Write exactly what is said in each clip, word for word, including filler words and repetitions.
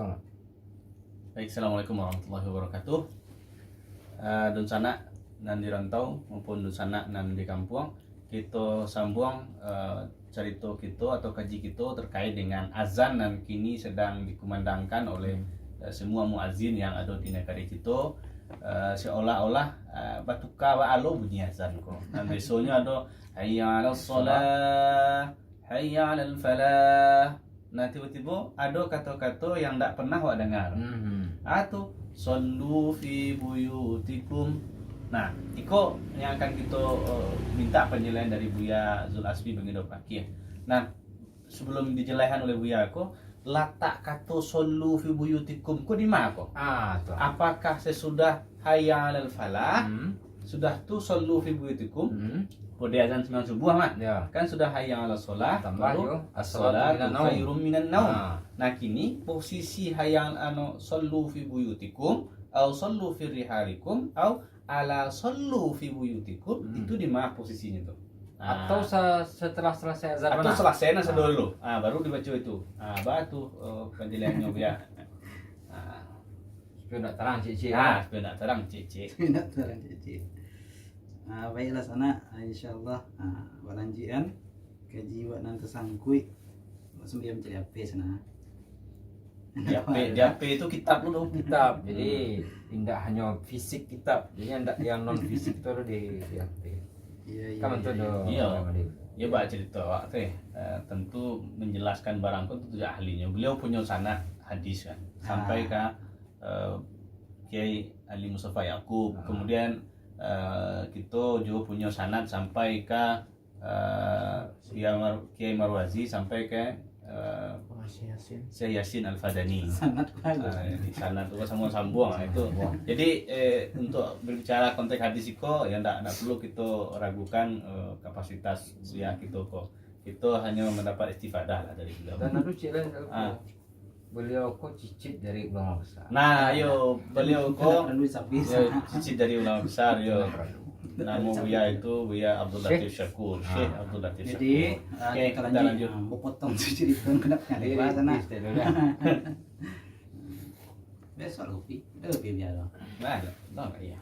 Baik, assalamualaikum warahmatullahi wabarakatuh. Ah, dunsanak nan di rantau maupun dunsanak nan di kampuang, kito sambuang, ah, carito kito atau kaji kito terkait dengan azan nan kini sedang dikumandangkan oleh, ah, semua muazin yang ado di nagari kito. Ah, seolah-olah, ah, batuka baa lo bunyi azan ko. Nan biasonyo ado, "Hayya 'alas shalah, hayya 'alal falah." Nah, tibo-tibo ado kato-kato yang ndak pernah awak danga. Mhm. Ah, tu, "Shallu fi buyutikum." Nah, iko yang akan kito, eh, minta panilaian dari Buya Zul Asfi Bagindo Pakih. Nah, sebelum dijelaskan oleh Buya ko, latak kato "Shallu fi buyutikum" ko di ma ko? Ah, tu. Apakah sesudah "Hayya 'alal falah", hmm, sudah tu "Shallu fi buyutikum"? Hmm. Kode azan sembahyang subuh mah. Ya. Kan sudah "Hayya 'alas shalah", tambah lalu yo, "As-shalatu khairum minan naum". Ah. Nah, kini posisi "Hayya 'al-", anu, "Shallu fi buyutikum", au "Shallu fi rihalikum", au "Ala shallu fi buyutikum", hmm, itu di ma posisinyo tu? Nah. Atau sa-, setelah selesai azan? Atau mana? Selesai nah, ah, sadonyo dulu. Ah, baru dibaco itu. Ah, baa tu, eh, panjelasannya, Buya. Ah. Supaya ndak tarang cik-cik, ah, ya? Supaya ndak tarang cik-cik. Supaya ndak tarang cik-cik. Ah, baiklah, sanak. Ah, insyaallah, ah, balanjutan kaji wak nan tasangkuik. Wak sambil mancari H P sanak. Di H P, di H P itu kitab dulu. Kitab. Jadi, hmm, indak hanyo fisik kitab. Jadi, indak yang non fisik tu di, di H P. Iya, iya, kan iya, betul iya. Doh, iya. Bang Adil. Iya, bak cerita awak tu, eh, tentu menjelaskan barang tu tentu ahlinyo. Beliau punyo sanad hadis kan. Sampai, ah, ka, eh, Kiai Ali Mustafa Yakub. Ah. Kemudian, eh, kito juga punyo sanad sampai ka eh, Kiai Mar-, Kiai Marwazi sampai ke, eh, Syekh Yasin. Syekh Yasin Al-Fadani. Sanad bagus. Ah, di sanad tu samo sambuang lah itu. Sambuang. Jadi, eh, untuk berbicara konteks hadis iko, ya ndak, ndak perlu kito ragukan, eh, kapasitas Buya kito ko. Kito hanyo mandapat istifadah lah dari beliau. Dan anu cik lain, ah. Beliau ko cicit dari ulama besar. Nah, iyo, beliau ko, iyo, cicit dari ulama besar, iyo. Namo Buya itu Buya Abdul Latif Syakur. Syekh Abdul Latif Syakur. Jadi, ah, oke, kita lanjut. Ah, mau potong tu cerita, kenapa? Jadi, lebar sana. Di stay dulu lah. Besok lah, Upi. Udah, Upi biar lah. Nah, dah, dah, iya.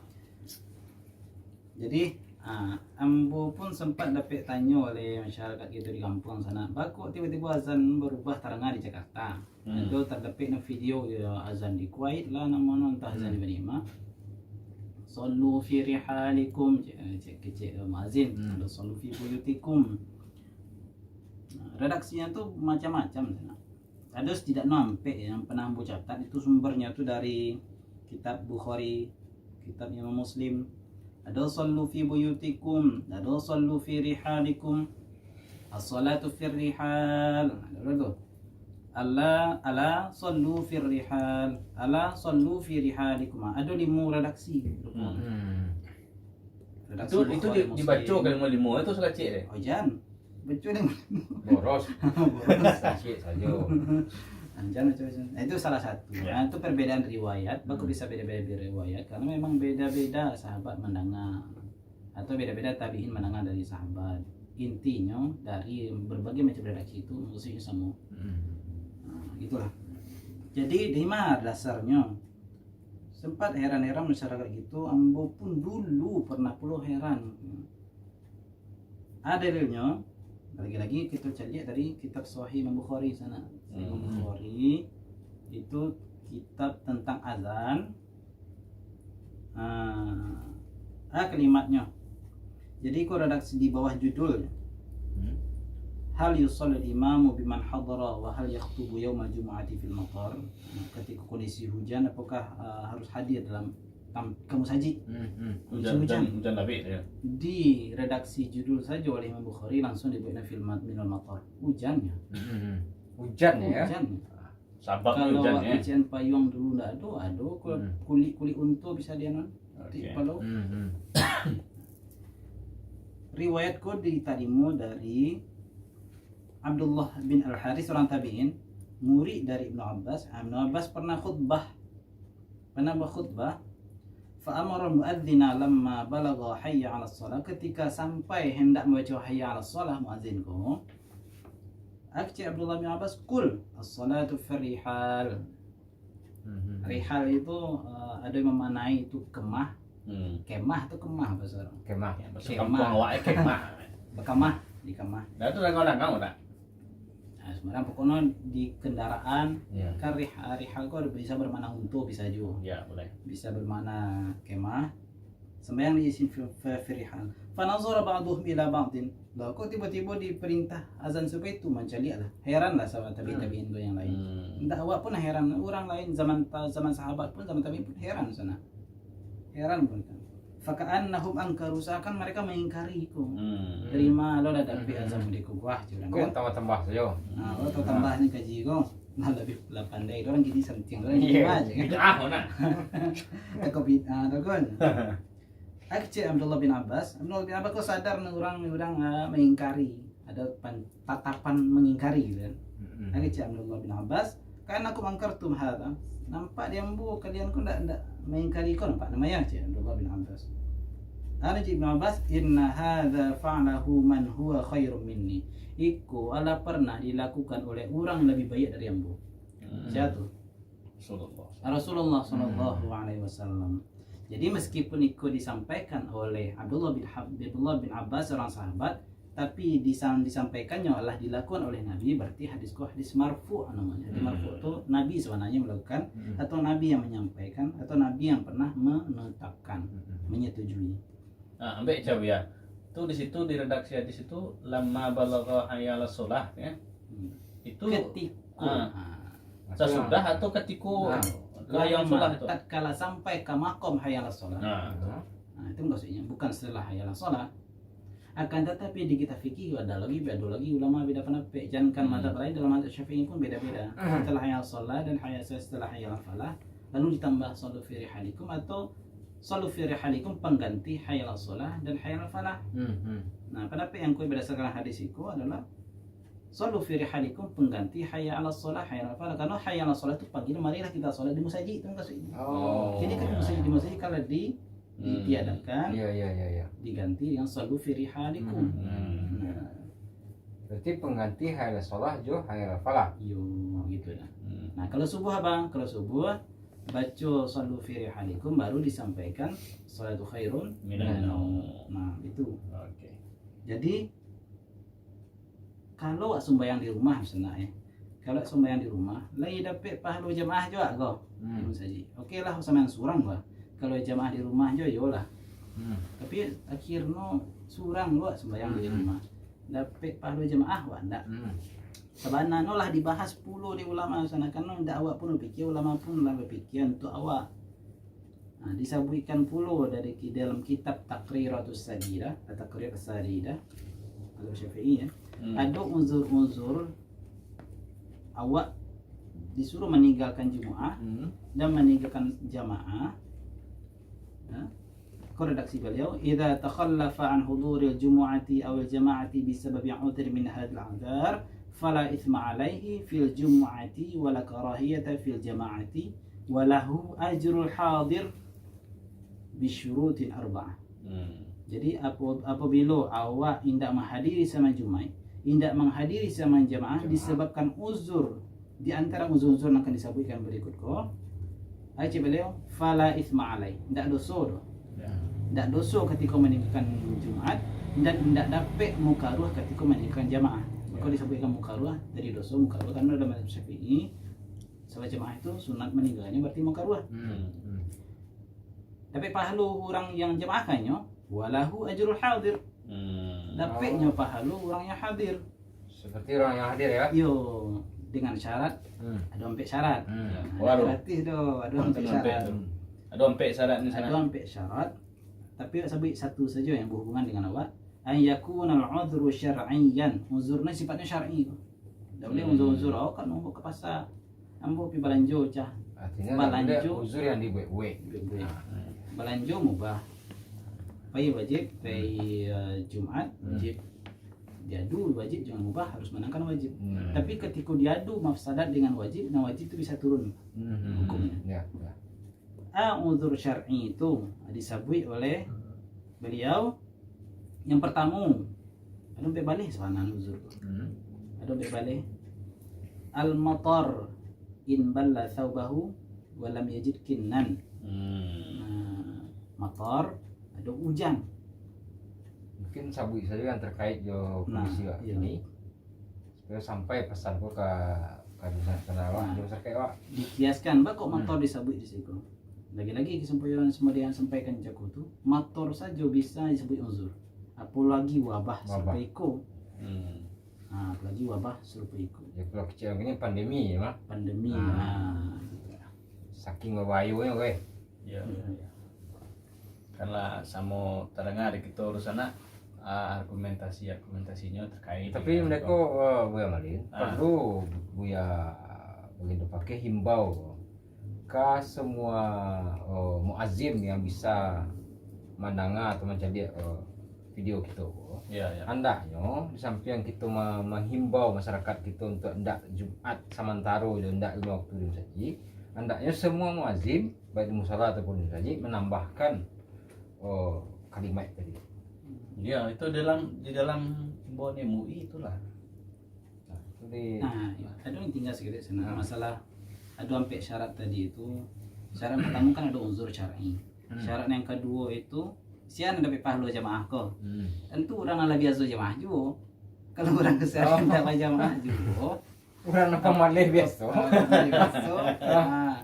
Jadi, ah, ambo pun sempat dapek tanyo oleh masyarakat kito di kampuang sana, baa kok tibo-tibo azan barubah taranga di Jakarta. Hmm. Ado tadapek no video, yo, azan di Kuwait lah, namo no, antah azan di ma. "Shallu fi rihalikum," cek, cek, cek muazin. Hmm. Ado "Shallu fi buyutikum." Nah, redaksinyo tu macam-macam sana. Ado setidaknyo ampek yang pernah ambo catat, itu sumbernyo tu dari kitab Bukhari, kitab Imam Muslim. Ado "Shallu fi buyutikum", ado "Shallu fi rihalikum", "As-shalatu fir rihal". Ado tu. "Ala, ala shallu fir rihal, ala shallu fi rihalikum". Ado limo redaksi. Hmm. Redaksi itu, itu Bukhari, di-, Muslim. Dibaco ka limo-limo, itu salah cek deh. Oh, jan. Baco deh. Boros. Boros. Sacik sajo. Jan baco-baco. Nah, itu salah satu. Ya. Nah, itu perbedaan riwayat. Baa kok bisa beda-beda riwayat? Karena memang beda-beda sahabat mandanga. Atau beda-beda tabi'in mandanga dari sahabat. Intinyo, dari berbagai macam redaksi itu, maksudnyo samo. Hmm. Nah, itulah. Jadi, di ma dasarnyo? Sempat heran-heran masyarakat gitu, ambo pun dulu pernah pulo heran. Ado dalilnyo, lagi-lagi kito caliak dari kitab Sahih Imam Bukhari sana. Sahih Imam, hmm, Bukhari itu kitab tentang azan. Ah, ah, kalimatnyo. Jadi, ko redaksi di bawah judul, hmm, "Hal yusallil imamu biman hadara wa hal yakhtubu yaumal jumu'ati fil matar?" Nah, ketika kondisi hujan, apakah, ah, harus hadir dalam tam-, ka musajik? Hmm, hmm. Musim hujan, hujan. Hujan, hujan labik, ya. Di redaksi judul sajo oleh Imam Bukhari, langsung dibueknyo fil mat-, minal matar. Hujan, ya. Hmm, hmm, hmm. Hujan, ya? Hujan. Sabab kalau hujan, awak ya? Kecek payuang dulu ndak ado, ado kul-, hmm, kulik-kulik unto bisa di anu, di kepalo. Oke. Hmm, hmm. Riwayat ko ditarimo dari Abdullah bin Al-Harith, seorang tabi'in, murid dari Ibnu Abbas. Ah, Ibnu Abbas pernah khutbah, pernah berkhutbah, "Fa amara muadzina lamma balagha hayya 'alas shalah." Ketika sampai hendak membaca hayya 'alas shalah, muazin ko, kecek Abdullah bin Abbas, "Qul, as-shalatu fir rihal." Mhm. Rihal itu uh, ada yang memaknai itu kemah. Hmm. Kemah tu kemah bahasa orang. Kemah. Ya, bahasa Kemah. kampung awak eh kemah. Berkemah di kemah. Dah tu dengar-dengar tak? Nah, sebenarnya pokoknya di kendaraan Ya. kan rih, rihal kau bisa bermakna unta bisa juga. Ya, boleh. Bisa bermakna kemah. Sembahyang di isin fi fi rihal. Fanazara ba'duhum ila ba'din. Lah kok tiba-tiba diperintah azan subuh itu mancaliak lah. Heran lah sama tabi'in-tabi'in tu yang lain. Hmm. Entah awak pun heran, orang lain zaman zaman sahabat pun zaman tabi'in pun heran sana. Heran pun kan. Faka'annahum angkaru, seakan mereka mengingkari itu. Hmm. Terima lo lah dapik Hmm. azan di kuah curang Kok kan. Tambah-tambah sajo. Nah, lo tau tambah ni kaji ko. Nah, lebih lah pandai. Orang gini santiang, orang gini Iya. aja kan. Bid'ah mana? Takut bid'ah tu kan. Aku cek Abdullah bin Abbas. Abdullah bin Abbas kok sadar ni orang ni orang uh, mengingkari. Ada pan, tatapan mengingkari gitu kan. Mm-mm. Aku cek Abdullah bin Abbas. Kan aku mangkar tu mahal. Nampak dia ambu kalian kok ndak ndak mengingkari kau nampak namanya cek Abdullah bin Abbas. Ada cek Ibn Abbas, inna hadza fa'alahu man huwa khairum minni. Iko alah pernah dilakukan oleh orang yang lebih baik dari ambo. Hmm. Siapa tu? Rasulullah. Rasulullah sallallahu alaihi wasallam. Jadi meskipun iko disampaikan oleh Abdullah bin Hab- Abdullah bin Abbas seorang sahabat, tapi disam- disampaikannya adalah dilakukan oleh Nabi, berarti hadis ko hadis marfu namanya. Hadis Hmm. marfu tu Nabi sebenarnya melakukan Hmm. atau Nabi yang menyampaikan atau Nabi yang pernah menetapkan, Mm-mm. menyetujui. Nah, ambek cau ya. Tu di situ di redaksi hadis itu lamma balagha hayya 'alas shalah ya. Hmm. Itu Ketika Ah. ah, Sasudah atau ketika Nah. hayya 'alas shalah itu. Tatkala sampai ka maqam hayya 'alas shalah. Nah, Nah. Nah, itu maksudnya bukan setelah hayya 'alas shalah. Akan tetapi di kitab fikih ada lagi ada lagi ulama beda pendapat. Jangan kan Hmm. mazhab lain, dalam mazhab Syafi'i pun beda-beda. Setelah hayya 'alas shalah dan hayya setelah hayya 'alal falah, lalu ditambah shallu fi rihalikum atau shallu fi rihalikum pengganti hayya 'alas shalah dan hayya 'alal falah. Hmm, hmm. Nah, pendapat yang kuat berdasarkan hadis itu adalah shallu fi rihalikum pengganti hayya 'alas shalah, hayya 'alal falah. Karena hayya 'alas shalah itu panggilan marilah kita sholat di masjid itu maksudnya. Oh. Jadi kan di masjid di masjid kalau di Hmm. ditiadakan Iya, iya, iya, iya. diganti dengan shallu fi rihalikum. Hmm. Nah, Berarti pengganti hayya 'alas shalah jo hayya 'alal falah. yo gitu lah. Hmm. Nah, kalau subuh abang, kalau subuh baca shallu fi rihalikum baru disampaikan shalatu khairun Minan minan naum. Nah, itu. Oke. Jadi kalau awak sumbayang di rumah misalnya eh. Kalau awak sumbayang di rumah, lai dapek pahalo jamaah juga ko. Hmm. Saji. Oke lah, sumbayang surang lah. Kalau jamaah di rumah jo yo lah. Hmm. Tapi akhirnya surang lo sumbayang di Hmm. rumah. Dapek pahalo jamaah wak ndak. Hmm. Sabananyo lah dibahas pulo di ulama sana kan ndak awak pun pikir ulama pun lah berpikir untuk awak. Nah, disabuikan pulo dari ki- dalam kitab Taqriratus Sadidah, Taqrir Sadidah, Mazhab Syafi'i ya. Hmm. Ada uzur-uzur awak disuruh meninggalkan Jumaah Hmm. dan meninggalkan jamaah. Ya. Ko redaksi beliau, "Idza takhallafa an huduril jumu'ati awil jama'ati bisababi udhrin min hadzal a'dzar, fala itsma alaihi fil jumu'ati wala karahiyata fil jama'ati, walahu ajrul hadir bisyurutin arba'ah." Hmm. Jadi apo- apabila awak indak menghadiri sambahayang Jumaat, indak menghadiri sambahayang jamaah Jamaah. disebabkan uzur di antara uzur-uzur yang akan disabuikan berikut ko, ai cek beliau, fala itsma alai, ndak doso doh. Ya. Ndak doso ketika meninggalkan Jumaat dan ndak dapek mukaruh ketika meninggalkan jamaah. Maka Ya. disabuikan mukaruh dari doso mukaruh karena dalam mazhab Syafi'i salat jamaah itu sunat meninggalnya berarti mukaruh. Hmm. Hmm. Tapi pahalo orang yang jamaah kanyo, walahu ajrul hadir. Hmm. Dapeknyo pahalo orang yang hadir. Seperti orang yang hadir ya. Yo, dengan syarat Hmm. ada ampek syarat. Hmm. Nah, Waduh. gratis tu, ada Ada ampek ampek syarat. tu. Ada ampek syarat ni Ada sana. ampek syarat. Tapi awak sabuik satu saja yang berhubungan dengan awak. An yakunal udhru syar'iyyan. Uzurnya sifatnya syar'i tu. Dak boleh Hmm. uzur-uzur awak kan mau ke pasar. Ambo pi balanjo cah. Artinya Balanjo. ndak boleh uzur yang dibuek-buek. Baik-baik. Ah. Balanjo mubah. Pai wajib, pai uh, Jumaat Hmm. wajib. Diadu wajib jangan mubah, harus menangkan wajib. Hmm. Tapi ketika diadu mafsadat dengan wajib, nah wajib tu bisa turun. Hmm. Hukumnya. Ya, ya. Ah, uzur syar'i itu disabuik oleh beliau yang pertama. Ada ampek baleh sabananyo uzur tu. Hmm. Ada ampek baleh. Al-matar in balla thaubahu Walam yajid kinnan. Hmm. Nah, matar, ado ujan. Mungkin sabuik sajo yang terkait jo kondisi awak kini, supaya sampai pesan ko ka ka dunia sana awak, Nah. jo masyarakat awak. Dikiaskan, ba kok matar disabuik di situ. Lagi-lagi kesampaian semua yang sampaikan jaku tu, matar sajo bisa disebut uzur. Apalagi wabah Wabah. Serupa iko. Hmm. Ha, apalagi wabah serupa iko. Ya, kalau kecil ini pandemi ya, mah. Pandemi. Ah. Ha, gitu. Saking berbahayanya, weh. Ya, ya, ya. Karena samo terdengar di kita urus anak, ah, argumentasi-argumentasinyo terkait Tapi dengan mereka uh, Buya Malin Ah. perlu Buya Baginda pakai himbau ka semua uh, muazim yang bisa mandanga atau mancaliak uh, video kita ko. Ya, ya. Andaknyo di samping kita ma- menghimbau masyarakat kita untuk ndak Jumat samantaro je, ndak lima waktu di masjid, andaknyo semua muazim baik di musala ataupun di masjid menambahkan oh, kalimat tadi. Ya, itu dalam di dalam himbauan M U I itulah. Nah, itu di Nah, ado yang tinggal sedikit sana. Ah. Masalah ado ampek syarat tadi itu. Syarat pertama kan ado uzur syar'i. Hmm. Syarat yang kedua itu sia nan dapek pahala jamaah ko. Hmm. Tentu orang yang lah biasa jamaah juo. Kalau orang keseharian Oh. tak berjamaah juo, Orang nak pamalih biasa. ah, biasa. Ah,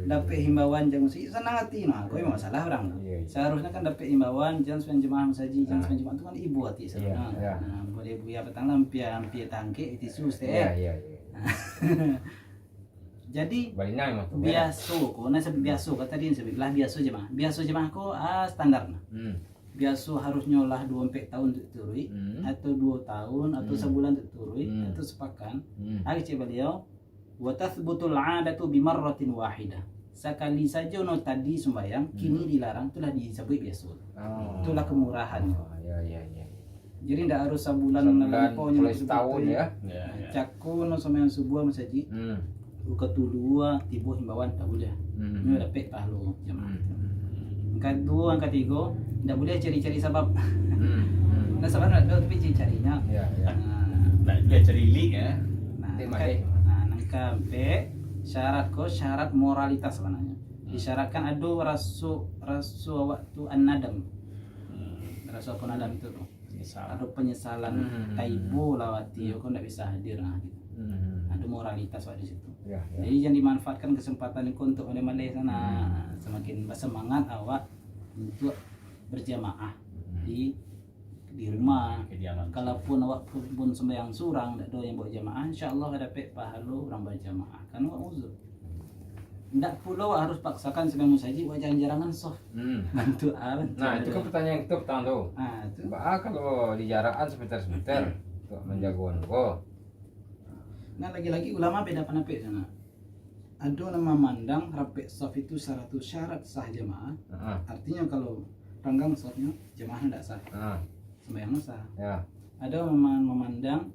dapek himbauan jan musajik, sanang ati nah. Kok memang salah orang tu. Iya, iya. Seharusnya kan dapek himbauan jan suan jamaah musajik, jan Ah. suan jamaah tu kan ibo ati Iya, sebenarnya. iya. Nah, boleh Buya petang lah ampia-ampia tangkek tisu teh. Iya, iya, iya. Jadi Balinang mah tu. biaso ko, nah sabik biaso kata dia sabik lah biaso jamaah. Biaso jamaah ko ah, standar nah. Hmm. Biaso harusnyo lah dua ampek tahun tu turuik Hmm. atau dua tahun atau Hmm. sabulan tu turuik Hmm. atau sepakan. Hmm. Ari cek baliau, wa tathbutul adatu bimarratin wahidah. Sakali sajo no tadi sumbayang, Hmm. kini dilarang, itulah disebut biaso. Oh. Itulah kemurahan. Oh, ya, ya, ya. Jadi ndak harus sabulan Sabulan, melampau kalau setahun ya. Ya, ya. Cako no sumbayang subuh masajik, Hmm. buka tulua tibo himbauan tak boleh. Hmm. Nyo dapek pahalo jamaah. Hmm. Yang kedua, yang ketiga, ndak boleh cari-cari sabab. Hmm. Hmm. Nah, sabab ndak ada tapi cari-carinya. Ya, ya. Nah, Nah, dia cari link ya. nah, Dia yang maleh. ke- nah, yang keempat, syarat ko syarat moralitas sebenarnya. Disyaratkan ado raso raso awak tu an-nadam. Hmm. Raso apa nadam itu tu? Misal. Ado penyesalan Hmm. taibo lah ati ko ndak bisa hadir nah gitu. Hmm. Ado moralitas awak di situ. Ya, ya. Jadi jangan dimanfaatkan kesempatan itu untuk maleh-maleh sana. Hmm. Semakin bersemangat awak untuk berjamaah Hmm. di di rumah. Kediaman. Kalaupun awak pun, pun sembahyang surang, ndak ada yang buat jamaah, insyaallah dapek pahalo urang berjamaah. Kan awak uzur. Ndak pulo awak harus paksakan sembahyang musajik, awak jarang-jarangan sof. Hmm. Bantu aran. Nah, itu kan pertanyaan kita petang tu. Ah, tu. Baa kalau dijarakan semeter-semeter untuk manjagoan ko. Nah, lagi-lagi ulama beda pandapat sana. Ado nan mamandang rapek saf itu salah satu syarat sah jamaah. Heeh. Artinya kalau ranggang safnya, jamaah ndak sah. Heeh. Sembahyang sah. Ya. Ado mema- memandang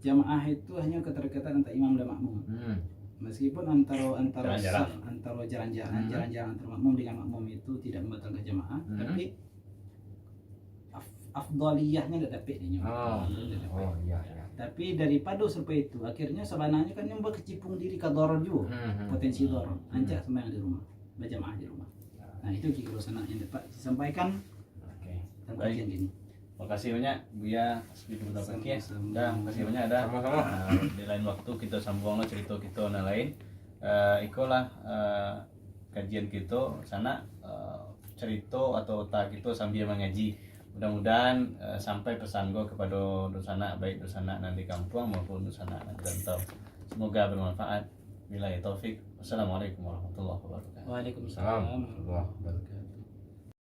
jamaah itu hanya keterkaitan antara imam dan makmum. Hmm. Meskipun antara antara Jalan-jalan. saf, antara jalan-jalan, Hmm. jalan-jalan antara makmum dengan makmum itu tidak membatalkan jamaah, Hmm. tapi af- afdaliyahnya tidak dapat dinyo. Oh. Tidak dapat. Oh, iya, iya. Tapi daripada sampai itu, akhirnya sebenarnya kan yang berkecimpung diri ke darar juga. Hmm, hmm. Potensi darar. Hmm. Ancak sembahyang di rumah, berjamaah di rumah. Nah, itu kira-kira sanak yang dapat disampaikan. Oke. Dalam Baik. kajian gini. Makasih banyak Buya Hasbi Muda Fakih. Sama-sama. Dah, makasih banyak dah. Sama-sama. Ah, di lain waktu kita sambung lah cerita kita nan lain. Ah, ikolah ah, kajian kita sanak, ah, cerita atau otak kita sambil mengaji. Mudah-mudahan ah, sampai pesan ko kepada dunsanak, baik dunsanak nan di kampuang maupun dunsanak nan di rantau. Semoga bermanfaat. Billahi taufik. Wassalamualaikum warahmatullahi wabarakatuh. Waalaikumsalam Salam. warahmatullahi wabarakatuh.